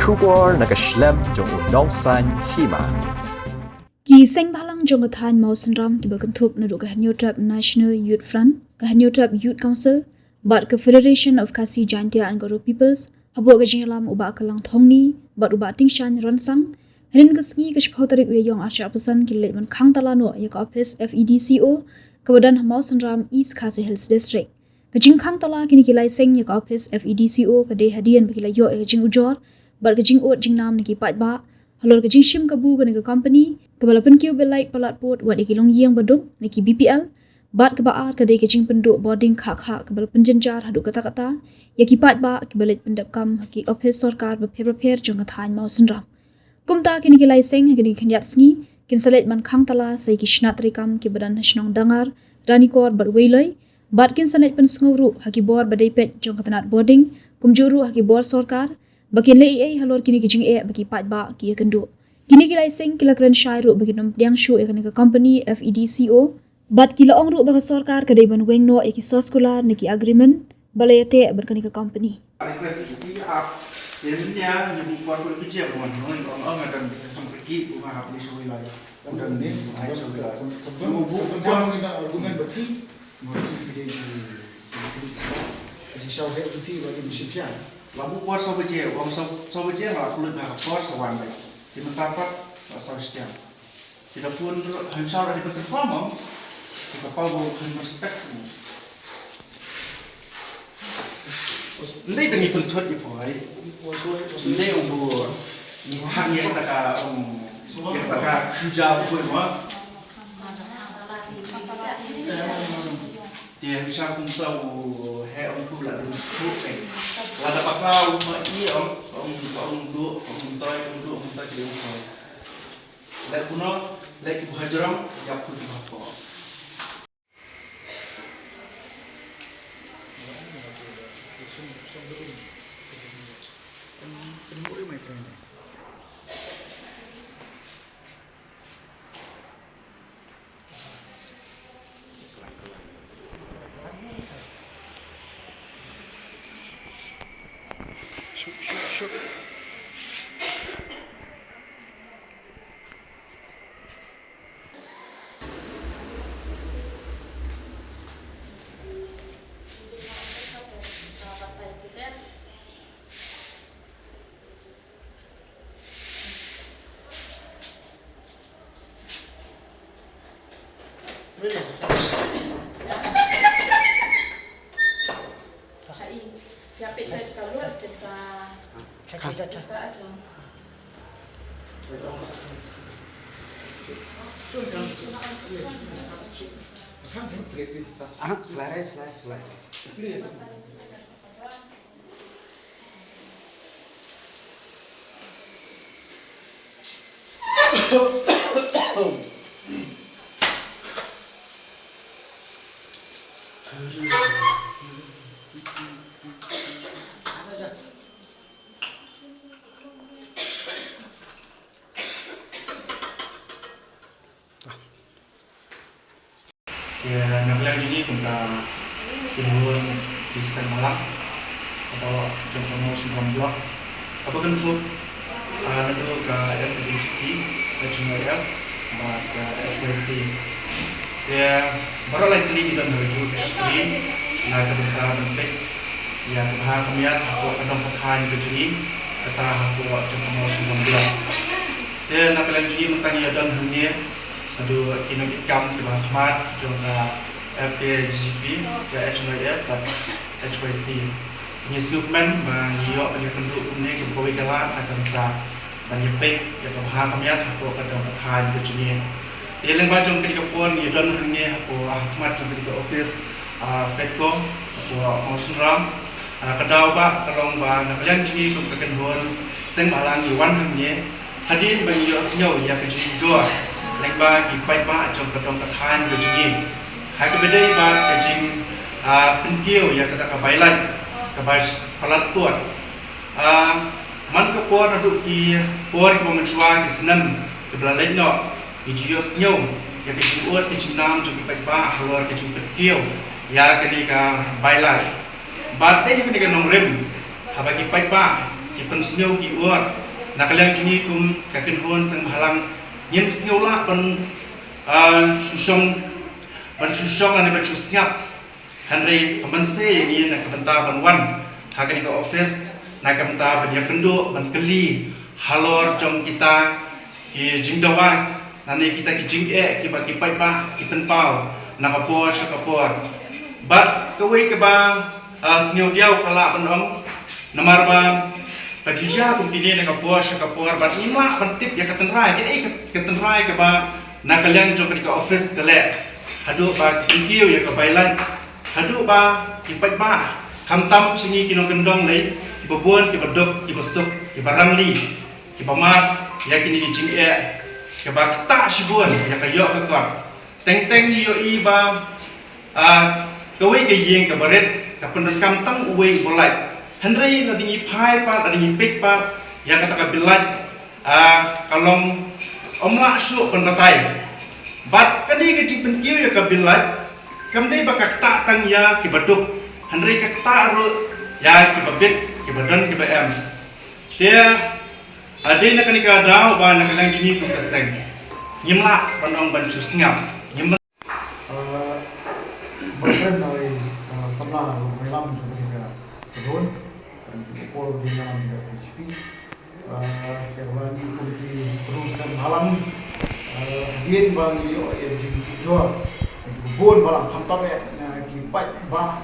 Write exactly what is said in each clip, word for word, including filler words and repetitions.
Khubor na ka shlem jong u nongsaiñ hima. Ki seng bhalang jong ka thaiñ Mawsynram kiba kynthup naduh ka Hynñiewtrep National Youth Front, ka Hynñiewtrep Youth Council, bad ka Federation of Khasi Jaintia and Garo Peoples, hapoh ka jingïalam u Bah Kylang Thongni bad u Bah Tingshan Ronsang, hynnin ka sngi ka shiphew tarik u Ïaïong arshah arphew san ki la leit ban khang tala noh ïa ka ophis F E D C O kaba don ha Mawsynram, East Khasi Hills District. Ka jingkhang tala kine ki lai seng ïa ka ophis F E D C O ka dei hadien ba ki la ïoh ïa ka jingujor bad ka jingud jingnam na ki paidbah halor ka jingshim kabu kane ka company kaba la pynkiew bill light palat pud wat ïa ki longïing baduk na ki B P L, bad kaba ar ka dei ka jingpynduh bording khah khah kaba la pynjynjar haduh katta katta ïa ki paidbah kiba leit pyndep kam ha ki ophis sorkar bapher bapher jong ka thaiñ Mawsynram. Kumta kine ki lai seng ha kine ki khyndiat sngi kin sa leit ban khang tala sa ïa ki shnat treikam kiba don ha shnong Dangar, Ranikor bad Weiloi, bad kin sa leit pynsngew ruh ha ki bor ba dei peit jong ka tnat bording, kumjuh ruh ha ki bor sorkar, ba kin leh ei ei halor kine ki jingeh ba ki paidbah ki ïakynduh. Kine ki lai seng ki la kren shai ruh ba kin ym pdiang shuh ïa kane ka company F E D C O, bad ki la ong ruh ba ka sorkar ka dei ban weng noh ïa ki soskular na ki agreement ba la ïateh bad kane ka company. Request ïa ki ap, ïa mynta ïa buh por pun pijia ba wan noi ong ong adam kam kaki bu ma hap ni shui lai. Adam ni, ai shui lai. Kam kam kam kam kam kam argument ba ki. Mari ki dei ki ki ki ki ki shaw he juti ba ki mesti pia. La buh por saw baje, ong saw saw baje la kulit ha por saw wan dei. Ki mynta pat la saw setiap. Ki da phone ruh, hynshar da dei pynconfirm, ki da pau bau kan respect. Ndai ba ngi pynsut ïa poi. Ndai ong bu ngi hap ïa kata ka, ong, ïa kata ka khuja poi ma. Te hynshar kumta u heh ong tu la dei suk eh. Lada bakla u ma i ong, ong, ong du, ong toi, ong du, ong toi, ong toi. Leh kuno, leh ki bha jrong, ïap ku ki bha ko. Shoot, shoot, shoot. Ïa, na ka liang jong ngi kumta, ki ngun ki seng bhalang, kaba jong ka Mawsynram Block, kaba kynthup, ah, naduh ka F K J G P, H Y F, bad ka H Y C. Ïa, baroh lai tylli ki don ha ka juh ka shakri, na ka bynta ban peit ïa ka bha ka miat hapoh ka dong ka thaiñ ka jong ngi, kata hapoh jong ka Mawsynram Block. Te na ka liang jong ngi mynta ngi ïa don hangne, haduh ki nongkitkam kiba ha khmat jong ka F K J G P, ka H Y F bad H Y C. Ngi sngewkmen ba ngi ïoh ban ïakynduh kumne kum kawei ka lad na ka bynta ban ïapeit ïa ka bha ka miat hapoh ka dong ka thaiñ ka jong ngi. Te lyngba jong kane ka por ngi don hangne hapoh ha khmat jong kane ka office, ah, FEDCO hapoh Mawsynram. Ah, ka daw ba ka long ba na ka liang jong ngi kum ka kynhun seng bhalang ngi wan hangne hadien ba ngi ïohsngew ïa ka jingujor lyngba ki paidbah jong ka dong ka thaiñ ka jong ngi. Ha kaba ïadei bad ka jing, ah, pynkiew ïa kata ka bai lait kaba palat pud. Ah, man ka por naduh ki por kiba mynshuwa ki snem kiba la leit noh, ngi ju ïohsngew ïa ka jingud ka jingnam jong ki paidbah halor ka jingpynkiew ïa kane ka bai lait. Bad dei ha kane ka nongrim haba ki paidbah ki pynsngew ki ur. Na ka liang jong ngi kum ka kynhun seng bhalang, ngim sngew lah ban, ah, shu shong, ban shu shong lane ban shu sngap. Hynrei ka mynsiem ïa ngi na ka bynta ban wan ha kane ka office, na ka bynta ban ïakynduh, ban kylli halor jong kita ki jingdawa, lane kita ki jingeh kiba ki paidbah ki pynpaw na ka por sha ka por. Bad kawei kaba, ah, sngewdiaw ka lah ban ong, namar ba ka ju jia kum kine na ka por sha ka por, bad ngim lah ban tip ïa ka tynrai, kaei ka, ka tynrai kaba na ka liang jong kane ka office ka leh, haduh ba ki kiew ïa ka bailat, haduh ba ki paidbah, khamtam sha ngi ki nongkyndong lei, kiba bun, kiba duk, kiba suk, kiba rangli, kiba mad ïa kine ki jingeh, kiba ktah shibun ïa ka ïoh ka kot. Teng teng ïohi ba, ah, kawei ka ïing kaba rit ka pyndonkam tang uwei u lait. Hynrei lada ngi phai pat, lada ngi peit pat ïa kata ka bill lait, ah, ka long ym lah shuh ban batai. Bad kane ka jingpynkiew ïa ka bill lait kam dei ba ka ktah tang ïa kiba duk, hynrei ka ktah ruh ïa kiba bit, kiba don kiba em. Te, ah, dei na kane ka daw ba na ka liang jong ngi kum ka seng, ngim lah ban ong ban shu sngap. Ngim lah. Ah, ba kren na i, ah, samla Nongïalam jong kane ka kynhun, kren jong ka por Nongïalam jong ka F H P. Ah, ïa ba ngi kum ki briew seng bhalang, ah, hadien ba ngi ïoh ïa ka jingjur, ki bun bhalang, khamtam eh na ki paidbah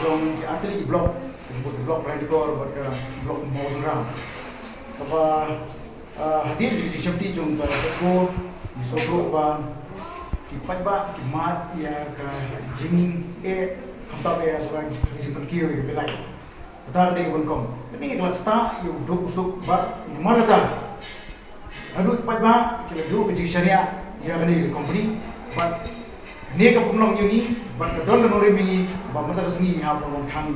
jong ki artylli ki block, ki block Ranikor bad ka block Mawsynram. Kaba, ah, hadien jong ka jingsheptieng jong ka FADCO, ngi sngewthuh ba ki paidbah ki mad ïa ka jingeh, khamtam eh ïa ka jingpynkiew ïa ka bill lait. Kata ka dei ka ban kong. Kane ka la ktah ïa u duk u suk bad namar kata haduh ki paidbah ki la duh ka jingshaniah ïa kane ka company. Bad kane ka pynlong ïa ngi bad ka don ka nongrim ïa ngi ba mynta ka sngi ngi hap ban khang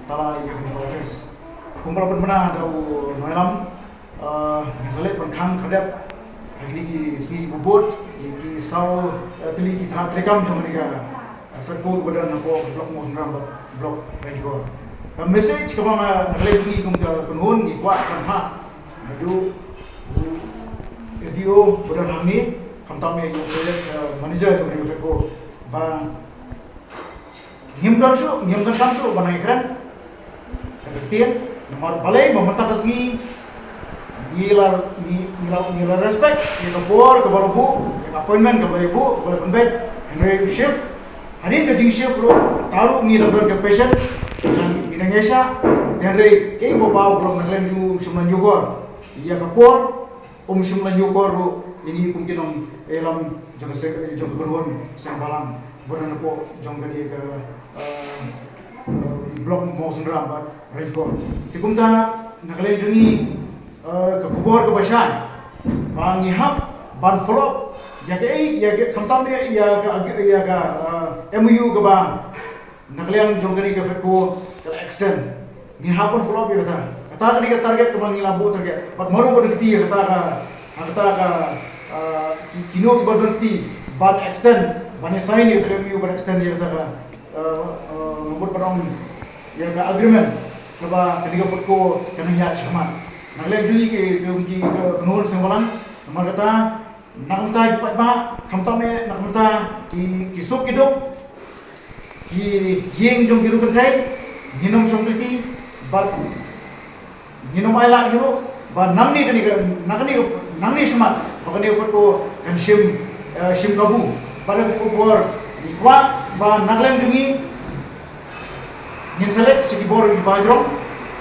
tala ïa kane ka office. Kumba la pynbna da u Nongïalam, ah, ngin sa leit ban khang khyrdep ha kine ki sngi kiba bud ïa ki saw, ah, tylli ki tnat treikam jong kane ka, ah, FADCO ba don hapoh block Mawsynram bad block Ranikor. Ka message kaba nga, na ka liang jong ngi kum ka kynhun ngi kwah ban phah haduh u S D O ba don hangne, khamtam ïa u project, ah, manager jong kane ka FADCO ba ngim don shuh, ngim donkam shuh ban nang ïakren da ka ktien. Namar balei? Ba mynta ka sngi ngi la, ngi, ngi la, ngi la respect ïa ka por kaba la buh, ïa ka appointment kaba la buh, kaba la pynbeit. Hynrei u shift, hadien ka jingshift ruh, ta ruh ngi dang don ka patient, ngi dang ïaishah. Hynrei kaei kaba paw, ka long na ka liang jong u um shym la ñiewkor ïa ka por. Um shym la ñiewkor ruh ïa ngi kum ki nongïalam jong ka se-, jong ka kynhun seng bhalang ba don hapoh jong kane ka, eh, eh, block Mawsynram bad Ranikor. Te kumta na ka liang jong ngi, eh, ka khubor kaba shai ba ngi hap ban follow up ïa kaei, ïa ka, khamtam ïa, ïa ka, ïa ka, eh, M O U kaba na ka liang jong kane ka FADCO ka la extend. Ngin hap ban follow up ïa kata. Kata ka dei ka target kaba ngi la buh target. Bad ma ruh ba don kti ïa kata ka, ha kata ka, ah, ki, kino kiba don kti ban extend, ban sign ïa kata ka M O U, ban extend ïa kata ka, ah, ah, mut ban ong ïa ka agreement kaba kane ka FADCO kan ïaid shakhmat. Na ka liang jong ngi ki, ki, ki, ki kynhun seng bhalang, namar kata na ka bynta ki paidbah, khamtam eh na ka bynta ki, ki suk ki duk, ki ïing jong ki riewkynthei, ngin ym shong lynti bad ngin ym ailad hi ruh ba nangne kane ka, na kane ka, nangne shakhmat ba kane ka FADCO kan shim, eh, shim kabu. Bad ha kane ka por ngi kwah ba na ka liang jong ngi ngin sa leit sha ki bor kiba ha jrong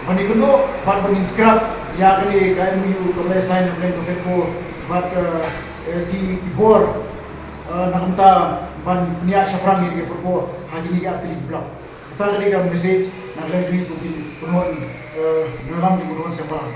ban ïakynduh bad ban ïa scrap ïa kane ka M O U kaba la sign na ka liang ka FADCO bad, eh, eh, ki, ki bor, eh, na ka bynta ban pynïaid shaphrang ïa kane ka FADCO ha kine ki artylli ki block. Kata ka dei ka message na ka liang jong ngi kum ki kynhun, eh, nongïalam jong ka kynhun seng bhalang.